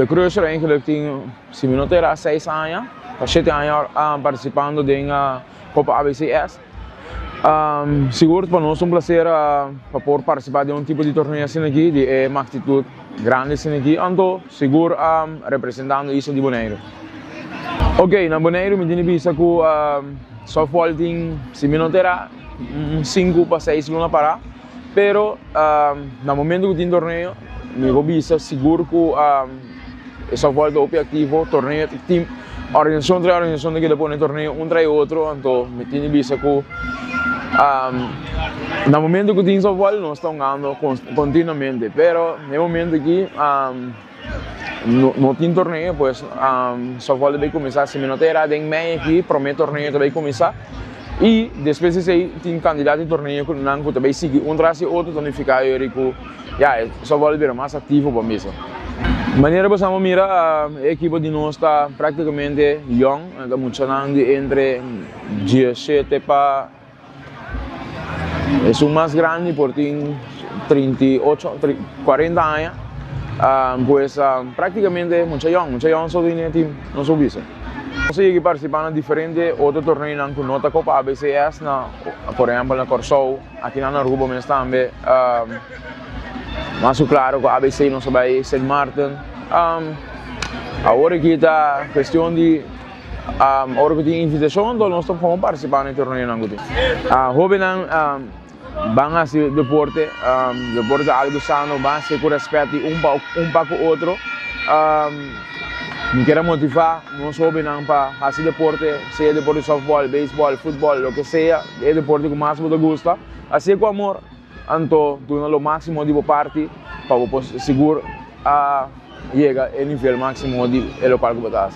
The Crusher eigenlijk tin, si mi no ta era, 6 aña pa 7 aña participando den Copa ABCS. Sigur pa nos un placer pa por participa den un tipo di torneo asina aki, di e magnitud grandi asina aki, anto sigur representando isla di Bonaire. Ok, na Bonaire mi tin bisa ku softball tin, si mi no ta era, 5 pa 6 luna para, pero na momento ku tin torneo, mi por bisa sigur ku e softball ta hopi activo, torneo team, organisashon tras organisashon ta keda pone torneo un tras otro, anto mi tin bisa ku na momento ku tin softball nos ta hungando continuamente, pero na e momento aki no, no tin torneo, pues softball ta kuminsá, si mi no ta era, den mei aki, promé torneo ta kuminsá i despues di esei tin kantidat di torneo ku nan ku ta sigui un tras di otro, ta nifiká ku ya, softball bira mas aktivo pa mi. Manera bo a mira, e ekipo di nos ta práktikamente young, ta muchanan di entre 17 pa esun mas grandi por tin 38, 40 aña. Pues práktikamente mucha young, mucha young so den team, nos por bisa. Nos a partisipá na diferente otro torneo ku no ta Copa ABCS, na, por ehèmpel, na Kòrsou, aki na Aruba mes tambe. Mas klaro ku ABC nos a bai St. Martin. Awor aki ta kuestion di ora ku tin invitashon, nos ta partisipá na e torneo nan. Hóbennan, ban hasi deporte, deporte ta algu sano, ban hasi ku rèspèt un pa ku otro. Mi ke motivá nos hóbennan pa hasi deporte, sea deporte softball, beisbòl, futbòl, loke sea, e deporte ku mas bo gusta. Hasi ku amor, anto duna lo máksimo di bo parti pa bo sigur yega e nivel máksimo di e lokual ku bo ta.